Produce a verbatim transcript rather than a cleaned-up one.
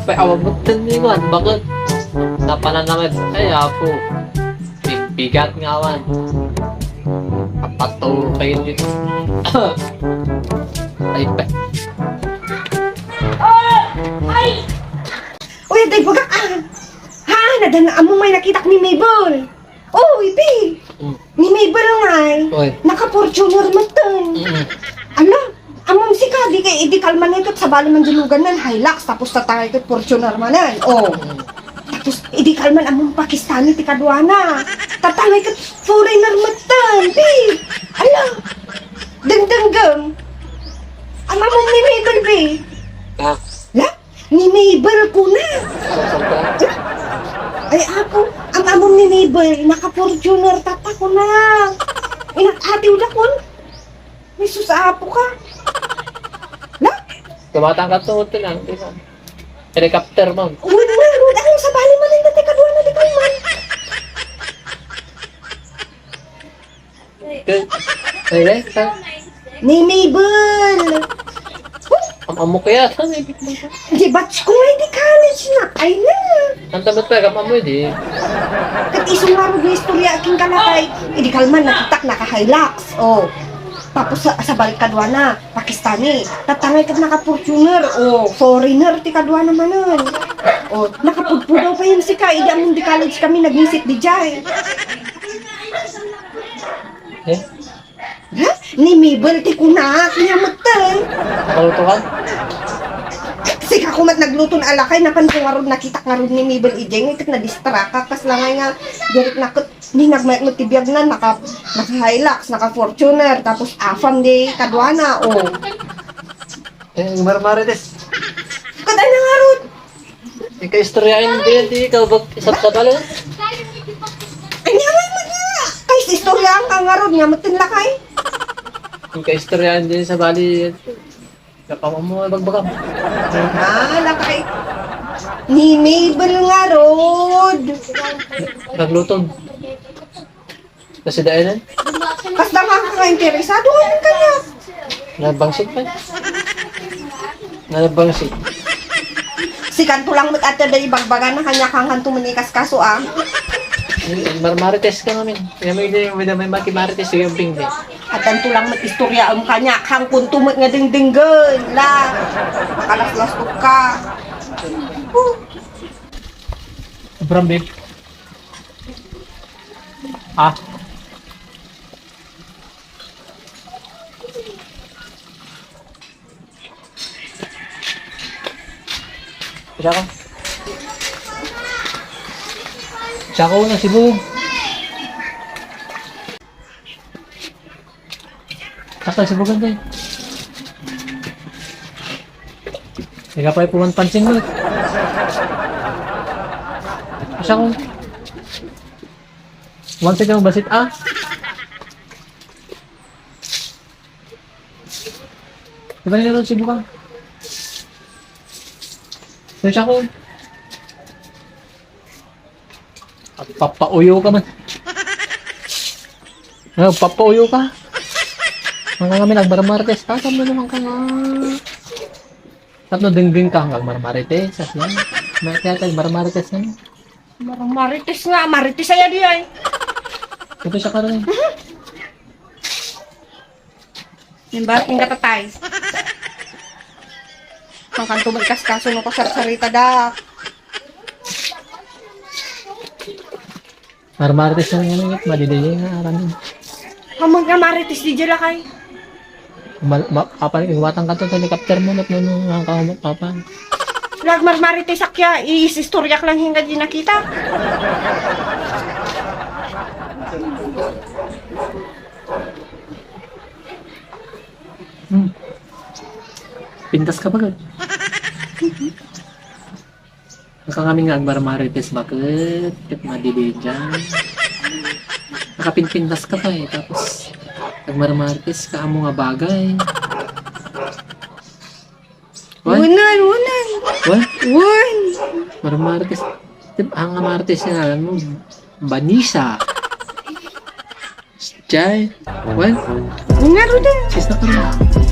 Pay, awan mo ten ni man, bakit? Napanan naman. Ay, apo. Big-, bigat nga awan. Apat to kayo dito. Ay, pa. Uy, day bagak ah! Ha? Nadan na amo may nakitak ni Mabel. Oh, ipi! Mm. Ni Mabel ngay. Oy. Naka-Fortuner metten. Mm. Ala, amom sika, di kay, idi kalman ngay ket sabali man dilugan nan, Hilux, tapos tatangay ket Fortuner manen. Oh. Mm. Tapos, idi kalman amom Pakistani ti kaduana. Tatangay ket foreigner metten, pi! Ala! Dengdenggem. Amamom ni Mabel, pi! Ah. La? Ni Mabel kuna. Ay, apo, ang amom ni Mabel, naka-Fortuner tata kuna. Inak ati uda kun. May sus, apo ka. Na? Tumatang ka to, hotel lang, di ba? Helicopter, ma'am. Wala na, wala. Ang sabali man ang dati kaduha na di kayo, man. Ay, ay, sa? Ni Mabel! Am-, amo kaya, sa? May big bang. Di batch ko nga di college na. Ay na. Ang tamad pa, kam-, amo, di. Kat iso nga rin istorya aking kalakay. Idi kalman, nakitak naka-Hilux. Oh. Tapos sa, sa balik kadwa na, Pakistani. Tatangay kat naka-Fortuner. Oh, foreigner ti kadwa na manen. Oh, nakapudpudaw pa yun sika. Idi amun di college kami, nagmisit di jay. Eh? Ha? Ni Mabel ti kunak, nia metten. Nakaluto ka? Sika kumat nagluton alakay, napan ko ngarud nakitak ngarud ni Mabel ijay, ngitit na-distract ka, kas langay nga, direk nakut, ni nagmayat mo ti biag na, naka, naka Hilux, naka Fortuner, tapos afam di kadwana, oh. Eh, marmarites. Katay na ngarud. Ikaistoryain din, di ikaw bag isap sa balo. Ay, nga, nga, nga, nga. Kay istorya ang kangarod nga, matin lakay. Ikaistoryain din sa bali. Kapama mo, bagbagam. Ah, lakay. Ni Mabel ngarod. Naglutog. Kasi dahil na. Kas na nga ka interesado nga yung kanya. Nabangsit pa. Nabangsit. Si kanto lang met ata da ibagbaga na kanya kang kanto manikas kaso ah. Marmarites ka namin. Kaya may, may, may, may makimarites yung pingdi. At kanto lang met istorya ang kanya kang kunto met nga dingdinggen la. Makalaslastok ka. Sobrang big. Ah. Siya ko. Siya ko na, sibog. Sakto, sibugan tayo. Ika pa ipuman pansin mo. Siya ko. One second, basit, ah. Diba nila ron sibukan? Siya ko. Papauyo ka man. Ano, papauyo ka? Ang kami nagmarmarites. Ah, saan mo naman ka nga? Tapno dingding ka hanggang marmarites. Sas yan. May kaya tayo marmarites na yun. Marmarites nga. Marites aya di ay. Ito siya karon. Nimbalik yung katatay. Ang kanto mo ikaskaso no kasarsarita da. Marmarites na nga ngunit, madidili nga aram. Amang ka marites di dyan lakay. Mal, ma, apan iwatan ka to helicopter mo, mat nung nga ka, apan. Lag marmarites akya, iistoryak lang hinga di nakita. Hmm. Pintas ka ba, gad? Nakangami nga agmarmarites baket, ket madili dyan. Nakapinpintas ka pa eh, tapos agmarmarites ka amo nga bagay. What? Wunan, wunan. What? Wun. Marmarites. Tip, ang marites nga alam mo, Vanessa. Jai. Wan? Nga, Ruda. Sis na ka rin.